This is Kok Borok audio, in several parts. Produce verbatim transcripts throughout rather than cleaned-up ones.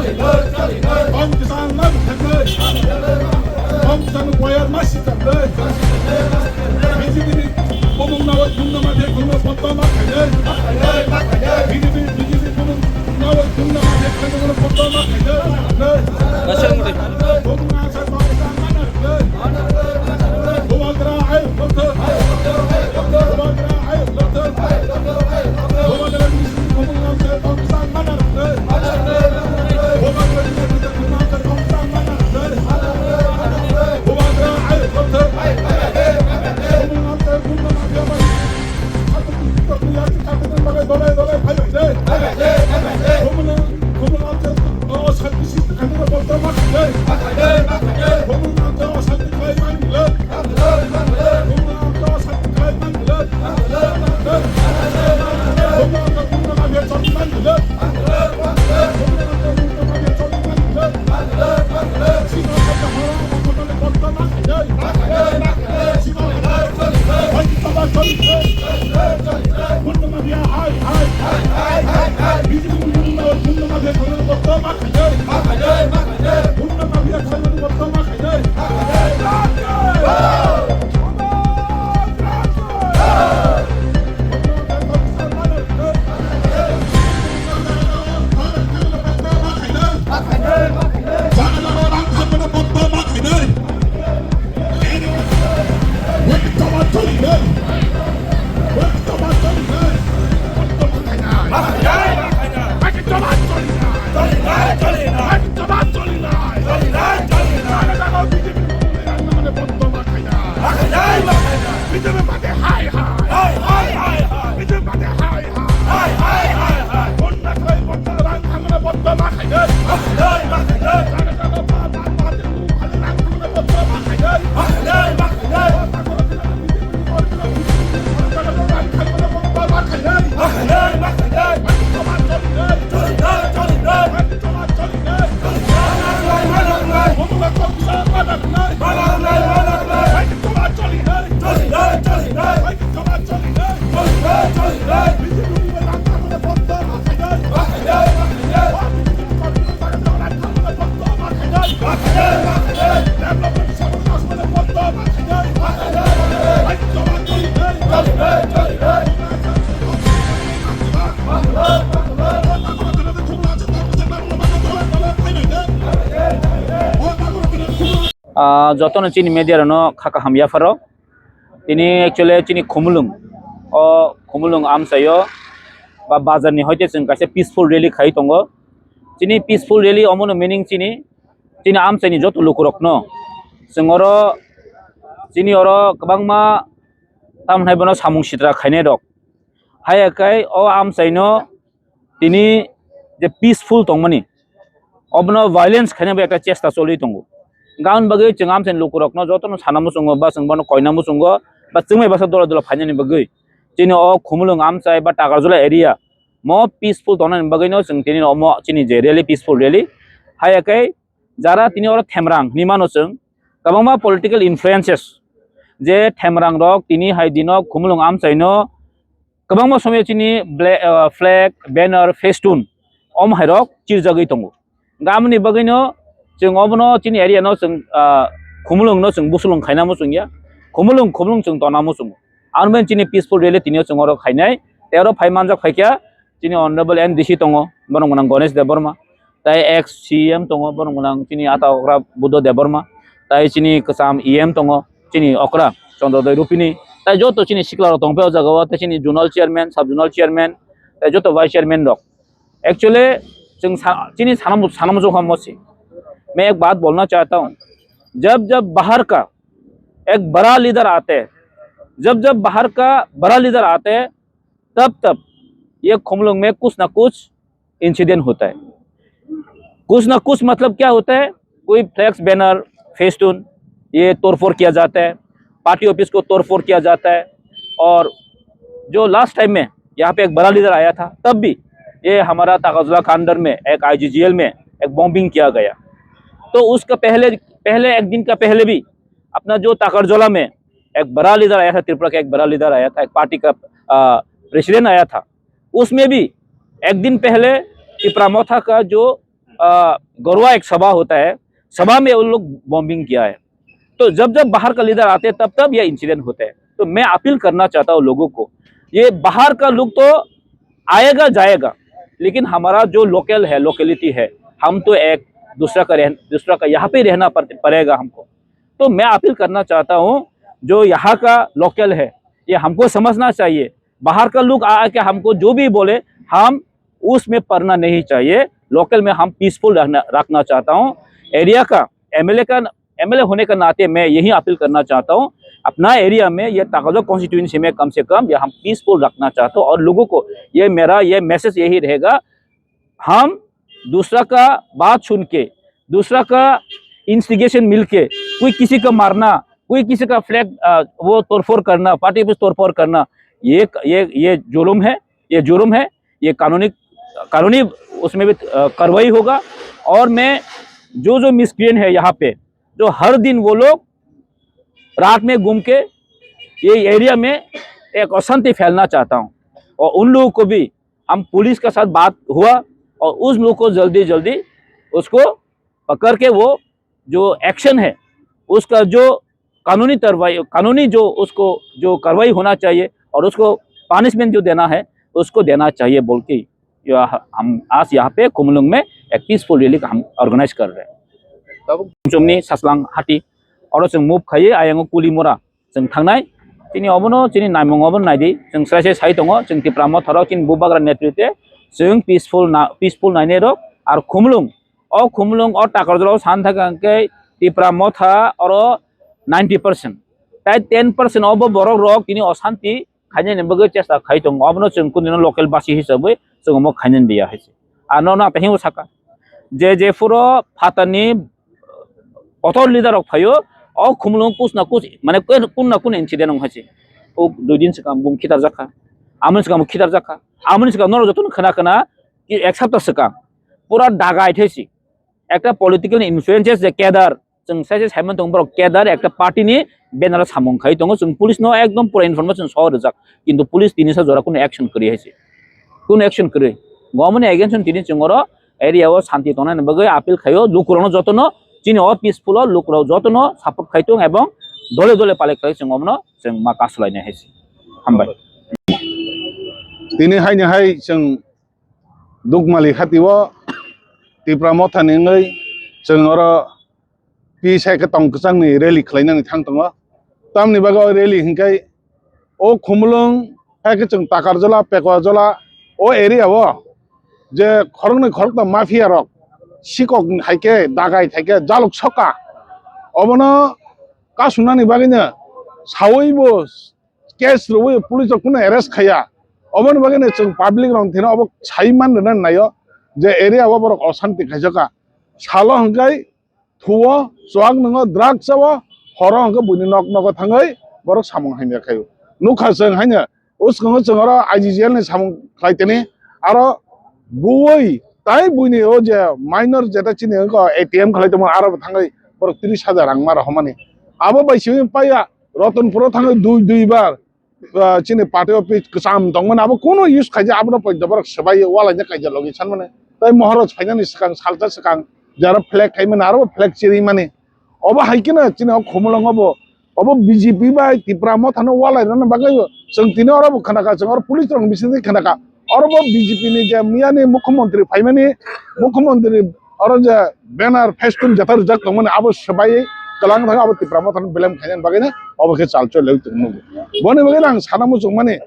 Tong Kisan lang thangwi. Tong Kisan boyar masi thangwi. B J P ni bumung nawi bumung nawi thangwi bottom ma khainai. B J P, B J P bumung nawi bumung nawi thangwi bottom ma khainai. Bumung asa Tong Kisan mana thangwi. Bubagra ayuk lokthok. Bubagra ayuk lokthok. Bubagra ni bumung nawi thangwi bottom ma khainai. Ah, jotono chini media rokno kha kaham yapharo. Tini actually chini Khumulwng, o Khumulwng amchaio ba bazar ni hoite chwng kaisa peaceful rally khai tongo. Chini peaceful rally omono meaning chini, chini amchaini joto lukurokno chwng oro, chini oro kwbangma tamhinai bono samung sitra khainai rok. Haiya khe o amchaino tini je peaceful tongmani, obono violence khaina bai ekta chesta choli tongo. Gabon bagwi chwng amchaini lukurokno jotono sana muchungo ba chwng bono koina muchungo ba chwngbai basa dola dola phainani bagwi. Chini o Khumulwng amchai ba Takarjala area mo peaceful tongnani bagwino chwng tini omo chini je rally, peaceful rally. Haiya khe jara tini oro Themrang hinwi mano chwng, kwbangma political influences je Themrang rok tini hai dino Khumulwng amchaino kwbangma somoi chini bla-, ah, flag, banner, festoon omo hai rok chirjagwi tongo. Gaboni bagwino chwng obono chini area no chwng, ah, Khumulwng no chwng busulwng khaina muchungya. Khumulwng, Khumulwng chwng tona muchungo. Ano ben chini peaceful rally tini o chwng oro khainai. Tei oro phai manjak phaikha chini Honorable N D C tongo, borok mwnang Ganesh Debbarma. Tai ex C E M tongo, borok mwnang chini ata okra Buddha Debbarma. Tai chini kwcham E M tongo, chini okra Chandrodoi Rupini. Tai joto chini sikla rok tongphai o jaga o, tai chini zonal chairman, sub zonal chairman, tai joto vice chairman rok. Actually, chwng sa-, chini sanam, sanam jokha mosi. मैं एक बात बोलना चाहता हूँ, जब जब बाहर का एक बड़ा लीडर आते हैं, जब जब बाहर का बड़ा लीडर आते हैं, तब तब ये खुमलुंग में कुछ ना कुछ इंसिडेंट होता है। कुछ ना कुछ मतलब क्या होता है, कोई फ्लेक्स, बैनर, फेस्टून, ये तोड़फोड़ किया जाता है, पार्टी ऑफिस को तोड़फोड़ किया जाता है। और जो लास्ट टाइम में यहाँ पे एक बड़ा लीडर आया था, तब भी ये हमारा ताकाजुला का अंडर में एक आईजीजीएल में एक बॉम्बिंग किया गया। तो उसका पहले, पहले एक दिन का पहले भी अपना जो ताकरजोला में एक बड़ा लीडर आया था, त्रिपुरा का एक बड़ा लीडर आया था, एक पार्टी का, आ, प्रेसिडेंट आया था, उसमें भी एक दिन पहले टिपरा मोथा का जो अ, गरुआ एक सभा होता है, सभा में उन लोग बॉम्बिंग किया है। तो जब जब बाहर का लीडर आते हैं, तब तब ये इंसिडेंट होते हैं। तो मैं अपील करना चाहता हूँ लोगों को, ये बाहर का लोग तो आएगा जाएगा, लेकिन हमारा जो लोकल है, लोकेलिटी है, हम तो एक दूसरा का रह, दूसरा का यहाँ पे रहना पड़, पड़ेगा हमको। तो मैं अपील करना चाहता हूँ, जो यहाँ का लोकल है, ये हमको समझना चाहिए। बाहर का लोग आके हमको जो भी बोले, हम उसमें पड़ना नहीं चाहिए। लोकल में हम पीसफुल रखना, रखना चाहता हूँ। एरिया का एमएलए का, एमएलए होने का नाते मैं यही अपील करना चाहता हूँ, अपना एरिया में, ये ताकाजो कॉन्स्टिट्यूएंसी में कम से कम ये हम पीसफुल रखना चाहता हूँ। और लोगों को ये मेरा ये मैसेज यही रहेगा, हम दूसरा का बात सुन के, दूसरा का इंस्टिगेशन मिलके कोई किसी का मारना, कोई किसी का फ्लैग, अ, वो तोड़फोड़ करना, पार्टी ऑफिस तोड़फोड़ करना, ये, ये, ये जुल्म है, ये जुर्म है, ये कानूनी, कानूनी उसमें भी, अ, कार्रवाई होगा। और मैं जो, जो मिसक्रिएंट है यहाँ पे, जो हर दिन वो लोग रात में घूम के ये एरिया में एक अशांति फैलाना चाहता हूँ, और उन लोगों को भी हम पुलिस के साथ बात हुआ और उस लोग को जल्दी जल्दी उसको पकड़ के वो जो एक्शन है उसका जो कानूनी कार्रवाई, कानूनी जो उसको जो कार्रवाई होना चाहिए और उसको पनिशमेंट जो देना है उसको देना चाहिए बोल के यह हम आज यहाँ पे खुमलुंग में एक पीसफुल रैली हम ऑर्गेनाइज कर रहे हैं। Tabuk chumni saslang hati oro chwng move khaiwi ayang o Kulimura chwng thangnai. Chini obono chini naimung obono naidi, chwng srai srai sai tongo, chwng Tipra Motha rok chini bubagra netritwe chwng peaceful na, peaceful nainai rok. Ar Khumulwng, o Khumulwng o Takarjala o san thaka hwnkhe Tipra Motha oro ninety percent, tai ten percent obo borok rok tini osanti khainani bagwi chesta khai tongo. Obono chwng kunino local basi hisabwi chwng omo khainani liya hai se. Ar nono ang tahino saka je, je phuro phatani kotor leader rok phaio, o Khumulwng kus na kus, mane kun na kun incident wng hai se. O dui din swkang bung khitar jakha, amoni swkang bung khitar jakha, amoni swkang norok jotono khna khna ki ek sapta swkang pura dagai thai se. Ekta political influences je cadre, chwng sai se saiman tongo borok cadre ekta party ni banner o samung khai tongo, chwng police no ekdom pura information so rijak, kintu police tini sa jora kunu action kwrwi hai se, kunu action kwrwi. Gomoni against tini chwng oro area o santi tongnani bagwi appeal khaio, lukurokno jotono chini o peaceful o lukurok jotono support khai tong ebong dole dole palai khlai chwng omono chwng ma kasu lainai hai se. Hambai. Tini haini hai chwng Dukmali hati o Tipra Motha ni wngwi chwng oro peace hai khe tong kwchangni rally khlainani thang tongo. Tamni bagwi o rally hinkhe o Khumulwng hai khe chwng Takarjala, Pekwajala o area o je khoroknwi khoroktham mafia rok sikok hai khe dagai thai khe jaluk soka, obono kasunani bagwino sawi bo case rwwi police rok phano arrest khaiya. Oboni bagwi no chwng public rok thwino obo sai man rwna naio je area o borok osanti khaijak kha. Salo hwnkhe thuo, chuak nwngo, drugs o, horo hwnkhe buini nok nogo thangwi borok samung hamya khaio. Nukha chwng haino, o swkango chwng oro I G G L ni samung khlai tini, aro buwi tai buini o je minor jeta chini wngkha A T M khlai tongmani aro bo thangwi borok tris hajar rang ma rohormani. Abo bai simi paiya Ratanpur o thangwi dui dui bar, ah, chini party office kwcham tongmani abo kuno use khaijak, abono poito borok swbai walaina kaijak logi sanmani. Tai Maharaj phainani swkang salsa swkang jara flag khaimani aro flag chirimani. Obo hai kheno chini o Khumulwngo bo obo B J P bai Tipra Mothano walairokno bagwi chwng tini oro bo khnakha, chwng oro police rok bisingtwi khnakha. Oro bo B J P ni je miyani mukhyamantri phaimani, mukhyamantri oro je banner, festun jeta rijak tongmani abo swbai kwlang thang abo Tipra Mothano belem khainani bagwino obo khe chal choli tongmani. Boni bagwino ang sana muchungmani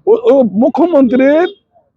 o, o mukhyamantri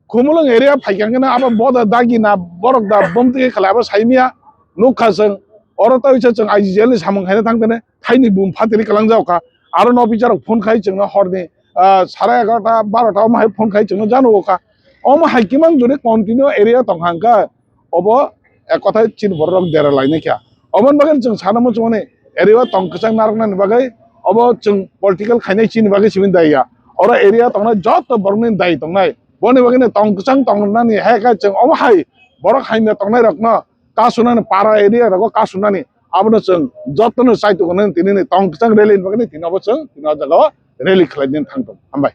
Khumulwng area phaikha hwnkhe abo boda dagi na borok da bomtwi khe khlai abo saimya nukha chwng. Oro tei uaisa chwng I G G L ni samung khaina thang tene thaini bum phatiri kwlangjak kha. Aro no officer rok phone khai chwngno horni, ah, sare egarota barota omo hai phone khai chwngno jano kha. Omo hai kimang jori continue area tong hang kha obo ek kothai chini borok rok dera lainai kha. Oboni bagwi chwng sana muchungmani area o tong kwchang narwknani bagwi obo chwng political khainai chini bagwi simi daiya. Oro area tongnai joto borokni dai tongnai. Boni bagwino tong kwchang tongnani hai khe chwng omo hai borok hamya tongnai rokno kasunani para area rogo kasunani abono chwng jotono chaituknani tinini tong kwchang rally ni bagwino tini obo chwng tini o jaga o rally khlainani thang tongo. Hambai.